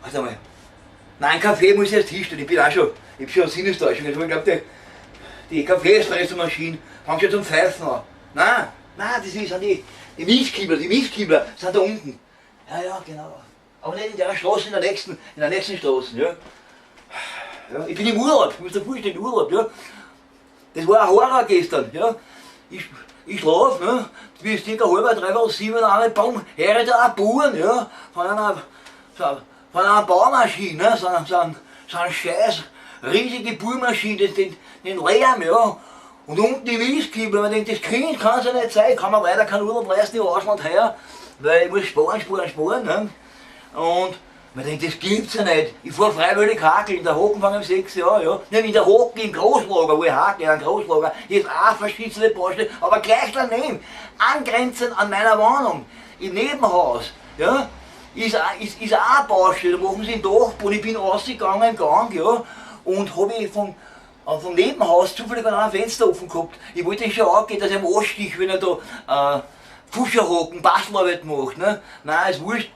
Warte mal. Nein, Kaffee muss ich erst hinstellen. Ich bin auch schon, ich hab schon Sinnestäuschung. Ich glaube, die Kaffee-Espresso-Maschine fängt schon zum Pfeifen an. Nein, nein, das sind die Milchkibler, die Milchkibler sind da unten. Ja, ja, genau. Aber nicht in der Straße, in der nächsten Straße, ja. Ja, ich bin im Urlaub, ich muss dir vorstellen, Urlaub, ja. Das war ein Horror gestern, ja. Ich schlaf, ne, bis circa halb, dreiviertel sieben, einmal, bumm, höre ich da ein Bohren, ja, von einer Baumaschine, ne, so ein scheiß riesige Bohrmaschine, den Lärm, ja. Und unten die Mistkibler, man denkt, das Kind kann ja nicht sein, kann man leider keinen Urlaub leisten im Ausland heuer, weil ich muss sparen, sparen, sparen, ne. Und man denkt, das gibt's ja nicht. Ich fahr freiwillig hakeln, in der Hocken fangen um 6 Jahre, ja. Nicht in der Hocken im Großlager, wo ich hakel, in einem Großlager. Hier ist auch verschissene Baustelle, aber gleich daneben, angrenzend an meiner Wohnung, im Nebenhaus, ja, ist auch eine Baustelle, da machen sie den Dachboden. Ich bin rausgegangen im Gang, ja, und habe ich vom Nebenhaus zufällig an einem Fenster offen gehabt. Ich wollte schon angehen, dass ich am anstich, wenn er da Fuscherhaken, Bastelarbeit macht, ne? Nein, ist wurscht.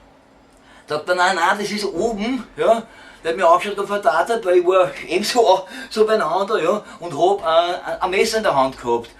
Sagt er, nein, nein, das ist oben, ja. Der hat mich angeschaut und verdattert, weil ich war eben so beieinander, ja, und hab ein Messer in der Hand gehabt.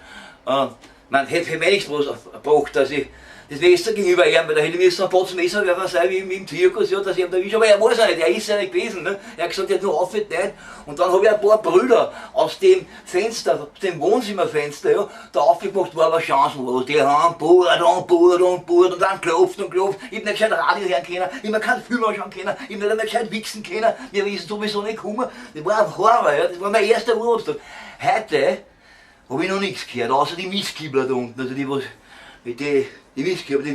Man hätte mir nichts was gebracht, dass ich das Messer gegenüber ihm, weil da hätte ich müssen ein Potz Messerwerfer sein, wie im Zirkus, ja, dass ich ihn erwische. Aber er war es ja nicht, er ist ja nicht gewesen. Ne? Er hat gesagt, er hat nur aufgehört. Und dann habe ich ein paar Brüller aus dem Fenster, aus dem Wohnzimmerfenster, ja, da aufgemacht, war aber chancenlos. Die haben bohrt und bohrt und bohrt und dann klopft und klopft. Ich hab nicht gescheit Radio hören können, ich hab mir keinen Film anschauen können, ich hab nicht einmal gescheit wichsen können, wir wissen sowieso nicht gekommen. Das war ein Horror, ja, das war mein erster Urlaubstag. Heute habe ich noch nichts gehört, außer die Mistkibler da unten, also die, was, die Mistkibler,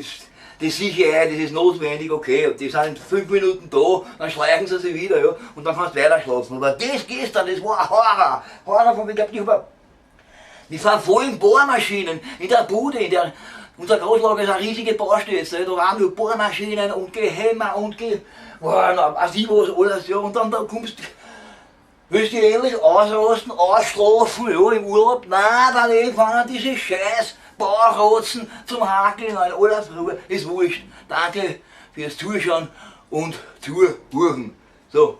die sicher ein, das ist notwendig, okay, und die sind in 5 Minuten da, dann schleichen sie sich wieder, ja, und dann kannst du weiter schlafen. Aber das gestern, das war ein Horror, Horror von, ich glaub, ich hab die fahren voll in Bohrmaschinen, in der Bude, unser Großlager ist eine riesige Baustelle jetzt, da waren nur Bohrmaschinen und Gehämmer und boah, na, weiß ich was alles, ja, und dann da kommst, willst du dich endlich ausrasten, ausschlafen, ja, im Urlaub? Nein, dann fangen diese scheiß Baurotzen zum Hakeln an, alles Ruhe, ist wurscht. Danke fürs Zuschauen und Zuhören. So.